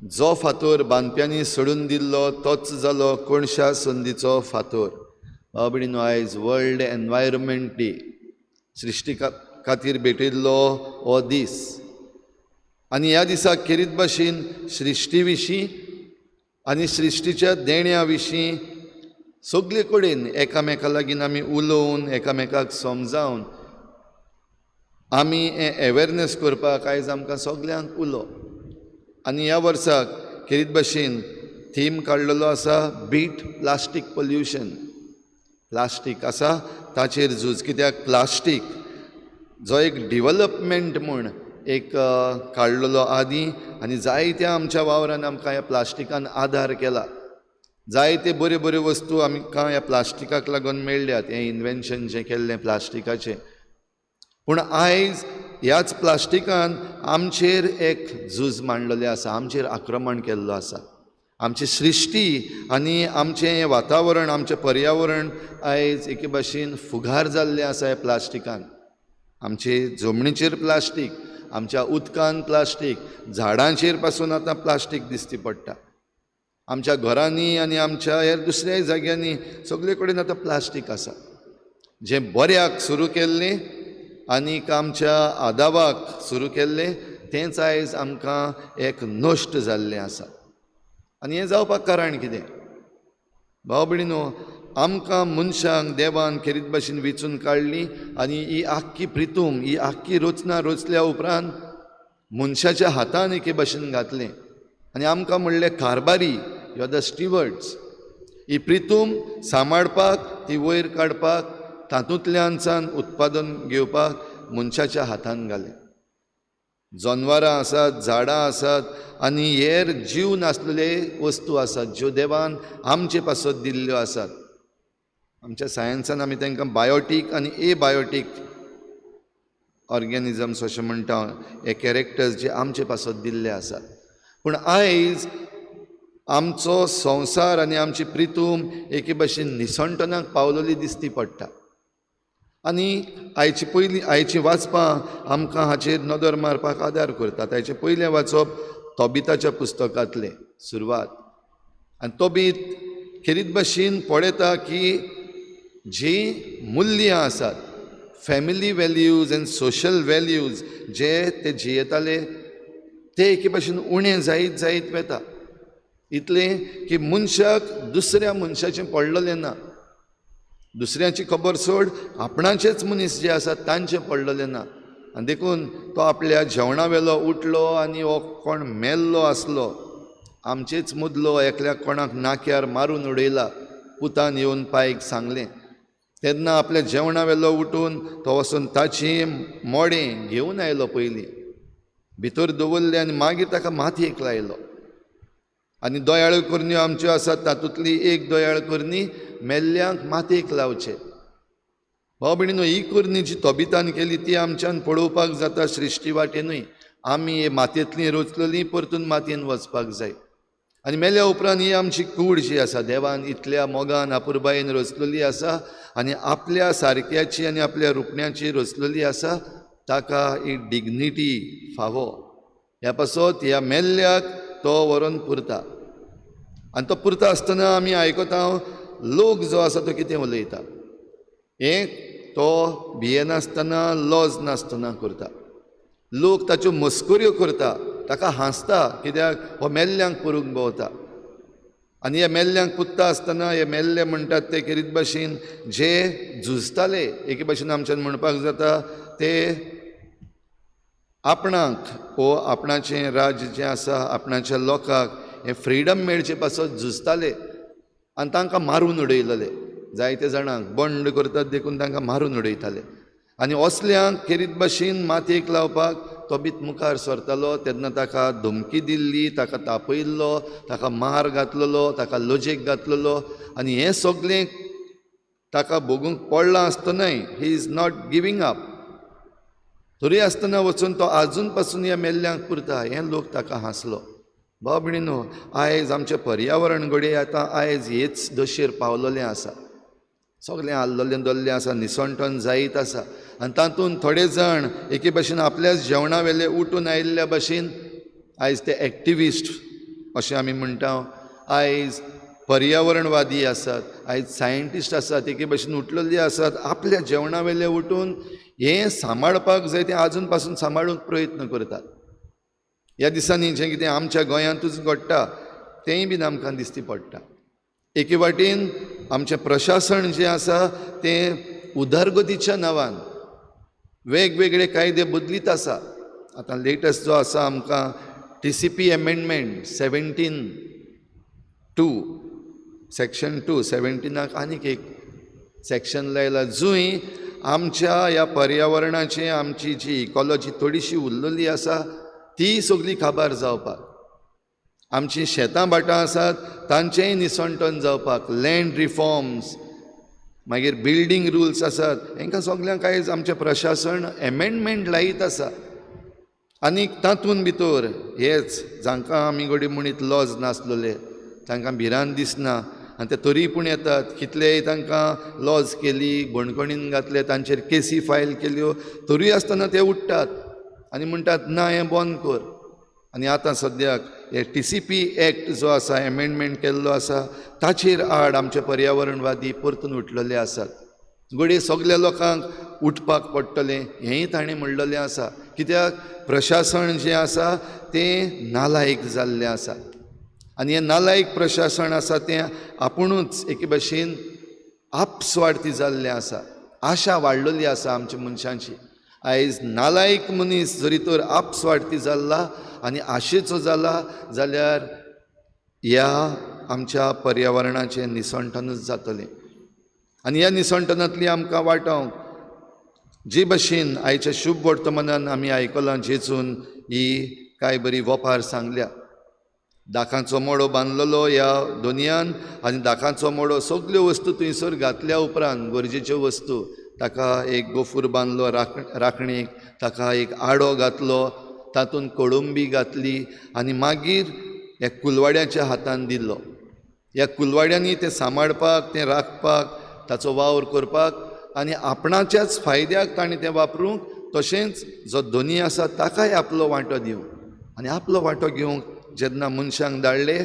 जो फातोर बांदप्यांनी सोडून दिल्लो तोच जालो कोणशा संदीचो फातोर. भाव भयणीनो, आयज वर्ल्ड एनवायरमेंट डे, सृश्टी खातीर भेटिल्लो हो दीस. आनी ह्या दिसा खेरीत भाशेन सृश्टी विशीं आनी सृश्टीच्या देण्या विशीं सगळे कडेन एकामेका लागीं आमी उलोवन एकामेकाक समजावन आमी हें एवेरनस करपाक आयज आमकां सगल्यांक उलो. आनी ह्या वर्साक खेरीत भाशेन थीम काडलेलो आसा बीट प्लास्टीक पोल्युशन. प्लास्टीक आसा ताचेर झूज, कित्याक प्लास्टीक जो एक डिवलपमेंट म्हूण एक काडलेलो आदी आनी जायत्या आमच्या वावरान आमकां ह्या प्लास्टिकान आदार केला. जायते बऱ्यो बऱ्यो वस्तू आमकां ह्या प्लास्टिकाक लागून मेळ्ळ्यात, हें इन्वेन्शन जें केल्लें प्लास्टिकाचें. पूण आयज ह्याच प्लास्टिकान आमचेर एक झूज मांडलेलें आसा, आमचेर आक्रमण केल्लो आसा. आमची सृश्टी आनी आमचें हें वातावरण, आमचें पर्यावरण आयज एके भाशेन फुगार जाल्लें आसा ह्या प्लास्टिकान. आमचे जमनीचेर प्लास्टीक, आमच्या उदकान प्लास्टीक, झाडांचेर पासून आतां प्लास्टीक दिसती पडटा. आमच्या घरांनी आनी आमच्या हेर दुसऱ्याय जाग्यांनी सगळे कडेन आतां प्लास्टीक आसा. जें बऱ्याक सुरू केल्लें आनीक आमच्या आदावाक सुरू केल्लें तेंच आयज आमकां एक नश्ट जाल्लें आसा. आनी हें जावपाक कारण कितें? भाव भयणीनो, आमकां मनशांक देवान खेरीत भाशेन वेंचून काडली आनी ही आख्खी प्रितूम, ही आख्खी रचना रचल्या उपरांत मनशाच्या हातान एके भाशेन घातलें आनी आमकां म्हणलें कारबारी, you are the stewards. ही प्रितूम सांबाळपाक, ती वयर काडपाक, तातूंतल्यानसान उत्पादन घेवपाक मनशाच्या हातान घालें. जनवरां आसात, झाडां आसात आनी हेर जीव नासलेले वस्तू आसात ज्यो देवान आमचे पासत दिल्ल्यो आसात. आमच्या सायन्सान आमी तांकां बायोटीक आनी एबायोटीक ऑर्गेनिजम्स अशें म्हणटा, हे कॅरेक्टर्स जे आमचे पासत दिल्ले आसात. पूण आयज आमचो संवसार आनी आमची प्रितूम एके भाशेन निसणटनाक पावलेली दिसती पडटा. आनी आयची पयलीं आयची वाचपां आमकां हाचेर नदर मारपाक आदार करतात. आयचें पयलें वाचप तोबिताच्या पुस्तकांतलें सुरवात. आनी तोबीत खेरीत भाशेन पळयता की जीं मुल्यां आसात, family values and social values जे ते जियेताले ते एके भाशेन उणें जायत जायत वता. इतलें की मनशाक दुसऱ्या मनशाचें पडलेलें ना, दुसऱ्याची खबर सोड, आपणाचेच मनीस जे आसात तांचें पडलेलें ना. आनी देखून तो आपल्या जेवणा वेलो उठलो आनी हो कोण मेल्लो आसलो, आमचेच मदलो एकल्याक कोणाक नाक्यार मारून उडयला, पुतान येवन पायक सांगलें. तेन्ना आपल्या जेवणा वेलो उठून तो वचून ताचें मोडें घेवन आयलो, पयलीं भितर दवरलें आनी मागीर ताका मातयेक लायलो. आनी दयाळ करण्यो आमच्यो आसात तातूंतली एक दयाळ करणी मेल्ल्यांक मातयेक लावचे. भाव भयणीनो, ही करणी जी तोबितान केली ती आमच्यान पळोवपाक जाता सृश्टी वाटेनूय. आमी हे मातयेंतली रचलेली परतून मातयेन वचपाक जाय. आनी मेल्या उपरांत ही आमची कूड जी आसा देवान इतल्या मोगान अपुरबायेन रचलेली आसा आनी आपल्या सारक्याची आनी आपल्या रुपण्याची रचलेली आसा, ताका ही डिग्निटी फावो. ह्या पासत ह्या मेल्ल्याक तो व्हरोन पुरता. आनी तो पुरता आसतना आमी आयकता लोक जो आसा तो कितें उलयता, हें तो भियेनासतना लॉज नासतना करता. लोक ताच्यो मस्कऱ्यो करता, ताका हांसता, कित्याक हो मेल्ल्यांक पुरूंक भोंवता. आनी ह्या मेल्ल्यांक पुत्ता आसतना हे मेल्ले म्हणटात ते खेरीत भाशेन जे झुजताले, एके भाशेन आमच्यान म्हणपाक जाता ते आपणाक वो आपणाचें राज्य जें आसा, आपणाच्या लोकांक हें फ्रिडम मेळचे पासत झुजताले आनी तांकां मारून उडयलेले. जायते जाणांक बंड करतात देखून तांकां मारून उडयताले. आनी असल्यांक खेरीत भाशेन मातयेक लावपाक तोबीत मुखार सरतालो. तेन्ना ताका धमकी दिल्ली, ताका तापयल्लो, ताका मार घातलेलो, ताका लजेक घातलेलो. आनी हें सगळें ताका भोगूंक पडलां आसतनाय he is not giving up. तरी आसतना वचून तो आजून पासून ह्या मेल्ल्यांक पुरता. हें लोक ताका हांसलो. भाव भयणीनो, आयज आमचें पर्यावरण घडये आतां आयज हेच दशेर पावलेलें आसा. सगळें आल्लोलें दोल्लें आसा, निसणटण जायत आसा. आनी तातूंत थोडे जाण एके भाशेन आपल्याच जेवणा वेले उठून आयिल्ल्या भाशेन आयज ते एक्टिविस्ट अशें आमी म्हणटा. आयज पर्यावरणवादी आसात, आयज सायंटिस्ट आसात, एके भशेन उठलेले आसात आपल्या जेवणा वेले उठून हें सांबाळपाक जाय तें आजून पासून सांबाळूंक प्रयत्न करतात. ह्या दिसांनी जें कितें आमच्या गोंयांतूच घडटा तेंय बीन आमकां दिश्टी पडटा. एके वाटेन आमचें प्रशासन जें आसा तें उदरगतीच्या नांवान वेगवेगळे कायदे बदलीत आसा. आतां लेटस्ट जो आसा आमकां TCP amendment 17(2) section 2 17 आनीक एक सेक्शन लायला जंय आमच्या ह्या पर्यावरणाचें आमची जी इकॉलॉजी थोडीशी उरलेली आसा ती सगळी काबार जावपाक, आमची शेतां भाटां आसात तांचेंय निसणटन जावपाक, लँड रिफॉर्म्स, मागीर बिल्डींग रुल्स आसात, हांकां सगल्यांक आयज आमचें प्रशासन एमेंडमेंट लायत आसा. आनी तातूंत भितर हेच जांकां आमी घडये म्हणीत लॉज नासलेले तांकां भिरांत दिसना आनी ते तरी पूण येतात. कितलेय तांकां लॉज केली, बणकणीन घातले, तांचेर केसी फायल केल्यो, तरूय आसतना ते उठ्ठात आनी म्हणटात ना हें बंद कर. आनी आतां सद्याक हे TCP act जो आसा एमेंडमेंट केल्लो आसा ताचेर आड आमचे पर्यावरणवादी परतून उठलेले आसात. घडये सगल्या लोकांक उठपाक पडटलें हेंय ताणें म्हणलेलें आसा. कित्याक प्रशासन जें आसा तें नालायक जाल्लें आसा आनी हें नालायक प्रशासन आसा तें आपुणूच एके भशेन आपस्वार्थी जाल्लें आसा. आशा वाडलेली आसा आमच्या मनशांची. आयज नालायक मनीस जरी तर आपस्वार्थी जाल्ला आनी आशेचो जाला जाल्यार ह्या आमच्या पर्यावरणाचें निसणटनूच जातलें. आनी ह्या निसणटनांतली आमकां वाटावंक जे भशेन आयच्या शुभ वर्तमानान आमी आयकलां जेजून ही कांय बरी वपार सांगल्या. दाखांचो मोडो बांदलेलो ह्या दोनयान आनी दाखांचो मोडो सगल्यो वस्तू थंयसर घातल्या उपरांत गरजेच्यो वस्तू ताका एक गोफूर बांदलो राखणेक, ताका एक आडो घातलो, तातूंत कोळंबी घातली आनी मागीर ह्या कुलवाड्याच्या हातान दिल्लो. ह्या कुलवाड्यांनी तें सांबाळपाक, तें राखपाक, ताचो वावर करपाक आनी आपणाच्याच फायद्याक ताणें तें वापरूंक, तशेंच जो धनी आसा ताकाय आपलो वांटो दिवंक. आनी आपलो वांटो घेवंक जेन्ना मनशांक धाडले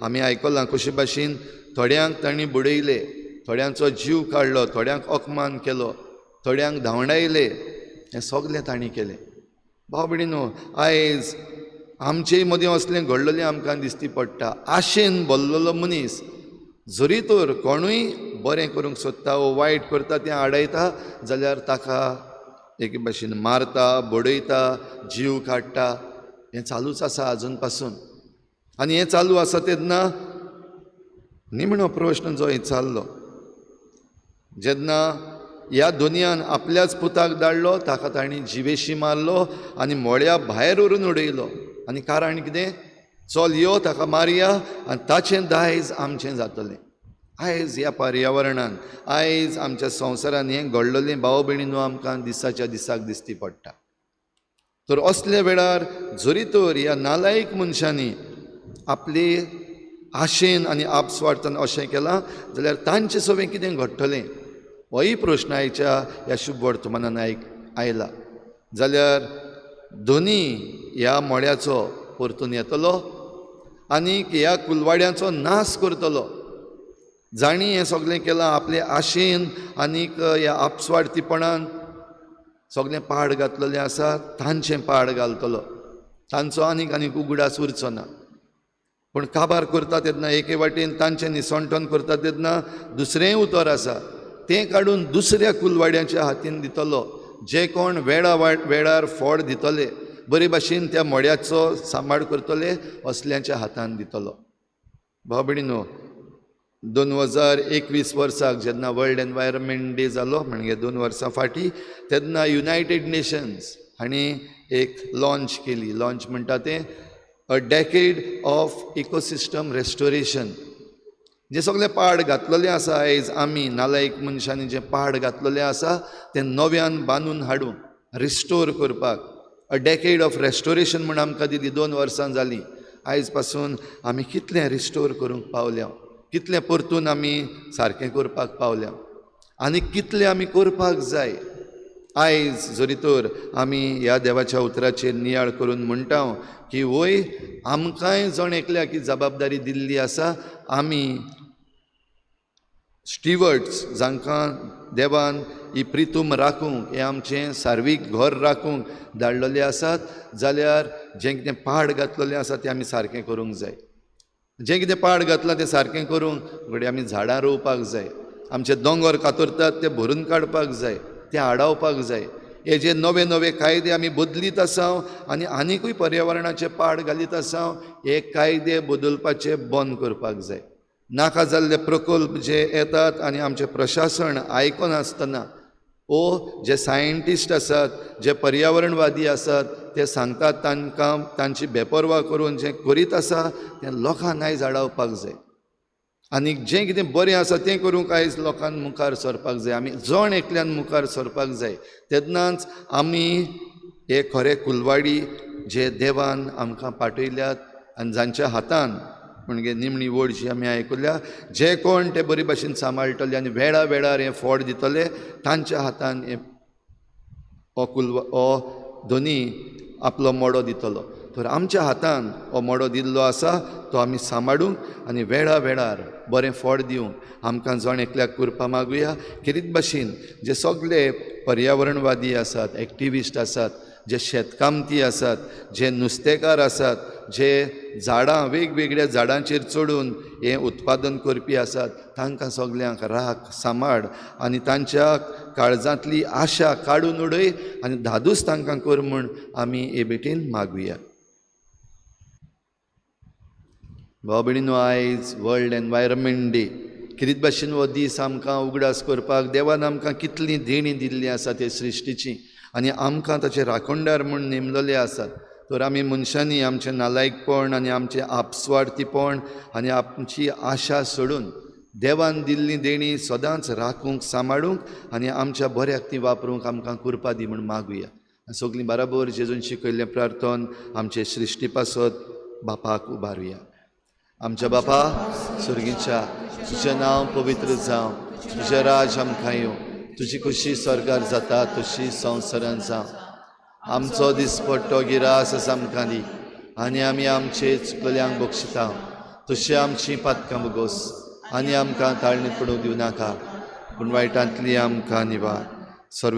आमी आयकलां कशे भाशेन थोड्यांक तांणी बुडयले, थोड्यांचो जीव काडलो, थोड्यांक अपमान केलो, थोड्यांक धांवडायले, हें सगलें तांणी केलें. भाव भयणीनो, आयज आमचे मदीं असलें घडलेलें आमकां दिश्टी पडटा. आशेन भरलेलो मनीस जरी तर कोणूय बरें करूंक सोदता वो वायट करता तें आडयता जाल्यार ताका एके भाशेन मारता, बडयता, जीव काडटा. हें चालूच आसा आजून पासून. आनी हें चालू आसा तेन्ना निमणो प्रश्न जो विचारलो जेन्ना ह्या दोनयान आपल्याच पुताक धाडलो ताका तांणी जिवेशी मारलो आनी मोळ्या भायर व्हरून उडयलो. आनी कारण कितें? चल यो ताका मारया आनी ताचें दायज आमचें जातलें. आयज ह्या पर्यावरणान, आयज आमच्या संवसारान हें घडलेलें भाव भयणीनो आमकां दिसाच्या दिसाक दिश्टी पडटा. तर असल्या वेळार जरी तर ह्या नालायक मनशांनी आपली आशेन आनी आपस्वार्थान अशें केलां जाल्यार तांचे सवें कितें घडटलें होय प्रश्न आयच्या ह्या शुभ वर्तमानान आयला. जाल्यार धनी ह्या मोड्याचो परतून येतलो आनी ह्या कुलवाड्यांचो नाश करतलो. जांणी हें सगळें केलां आपले आशेन आनीक ह्या आपस्वार्थीपणान सगळें पाड घातलेलें आसा तांचें पाड घालतलो, तांचो आनीक आनीक उगडास उरचो ना. पूण काबार करता तेन्ना एके वाटेन तांचें निसणटन करता तेन्ना दुसरेंय उतर आसा तें काडून दुसऱ्या कुलवाड्यांच्या हातीन दितलो, जे कोण वेळा वेळार फोड दितले, बरे भाशेन त्या मोड्याचो सांबाळ करतले असल्यांच्या हातान दितलो. भाव भयणीनो, 2021 वर्साक जेन्ना वर्ल्ड एनवायरमेंट डे जालो म्हणजे 2 वर्सां फाटीं, तेन्ना युनायटेड नेशन्स हांणी एक लॉन्च केली. लॉन्च म्हणटा तें a decade of ecosystem restoration. जें सगळें पाड घातलेलें आसा आयज आमी नालायक मनशांनी जें पाड घातलेलें आसा तें नव्यान बांदून हाडूंक, रिस्टोर करपाक अ डेकेड ऑफ रेस्टोरेशन म्हूण आमकां दिली. 2 वर्सां जालीं आयज पासून आमी कितलें रिस्टोर करूंक पावल्या, कितलें परतून आमी सारकें करपाक पावल्या आनी कितलें आमी करपाक जाय. आयज जरी तर आमी ह्या देवाच्या उतराचेर नियाळ करून म्हणटा की वय आमकांय जण एकल्याक ही जबाबदारी दिल्ली आसा. आमी स्टिवर्ड्स जांकां देवान ही प्रितूम राखूंक, हें आमचें सार्वीक घर राखूंक धाडलेले आसात, जाल्यार जें कितें पाड घातलेलें आसा तें आमी सारकें करूंक जाय. जें कितें पाड घातलां तें सारकें करूंक घडये आमी झाडां रोवपाक जाय, आमचे दोंगर कातरतात ते भरून काडपाक जाय, ते आडावपाक जाय. हे जे नवे नवे कायदे आमी बदलीत आसा आनी आनिकूय पर्यावरणाचे पाड घालीत आसा, हे कायदे बदलपाचे बंद करपाक जाय. नाका जाल्ले प्रकल्प जे येतात आनी आमचें प्रशासन आयकनासतना ओ जे सायंटिस्ट आसात, जे पर्यावरणवादी आसात ते सांगतात तांकां तांची बेपर्वा करून जें करीत आसा तें लोकांक आयज आडावपाक जाय. आनी जें कितें बरें आसा तें करूंक आयज लोकांक मुखार सरपाक जाय. आमी जण एकल्यान मुखार सरपाक जाय, तेन्नाच आमी हे खरे कुलवाडी जे देवान आमकां पाठयल्यात आनी जांच्या हातान म्हणजे निमणी वड जी आमी आयकुल्या, जे कोण ते बरे भाशेन सांबाळटले आनी वेळा वेळार हें फळ दितले तांच्या हातान हें हो कुलवा हो धनी आपलो मोडो दितलो. तर आमच्या हातान हो मोडो दिल्लो आसा तो आमी सांबाळूंक आनी वेळा वेळार बरें फळ दिवंक आमकां जण एकल्याक कृपा मागुया. खेरीत भाशेन जे सगळे पर्यावरणवादी आसात, एक्टिविस्ट आसात, जे शेतकामती आसात, जे नुस्तेकार आसात, जे झाडां वेगवेगळ्या झाडांचेर चडून हें उत्पादन करपी आसात, तांकां सगल्यांक राख सांबाळ आनी तांच्या काळजांतली आशा काडून उडय आनी धादूस तांकां कर म्हूण आमी हे भेटेन मागुया. भाव भयणीनो, आयज वर्ल्ड एनवायरमेंट डे. खेरीत भाशेन हो दीस आमकां उगडास करपाक देवान आमकां कितलीं देणीं दिल्लीं आसा ते सृश्टीची आनी आमकां ताचे राखणदार म्हूण नेमलेले आसात. तर आमी मनशांनी आमचें नालायकपण आनी आमचें आपस्वार्थीपण आनी आमची आशा सोडून देवान दिल्लीं देणीं सदांच राखूंक, सांबाळूंक आनी आमच्या बऱ्याक ती वापरूंक आमकां कृपा दी म्हूण मागुया. सगलीं बराबर जेजून शिकयल्लें प्रार्थन आमचे सृश्टी पासत बापाक उबारुया. आमच्या बापा सुर्गीच्या, तुजें नांव पवित्र जावं, तुजें राज आमकां येवं, तुजी खुशी स्वर्गार जाता तशी संवसारान जावं. आमचो दिसपट्टो गिरास आमकां दी आनी आमी आमचे चुकल्यांक बक्षिता तशी आमची पातकां बोगोस आनी आमकां ताळणी पडूंक दिवं नाका, पूण वायटांतली आमकां निवार. सर्व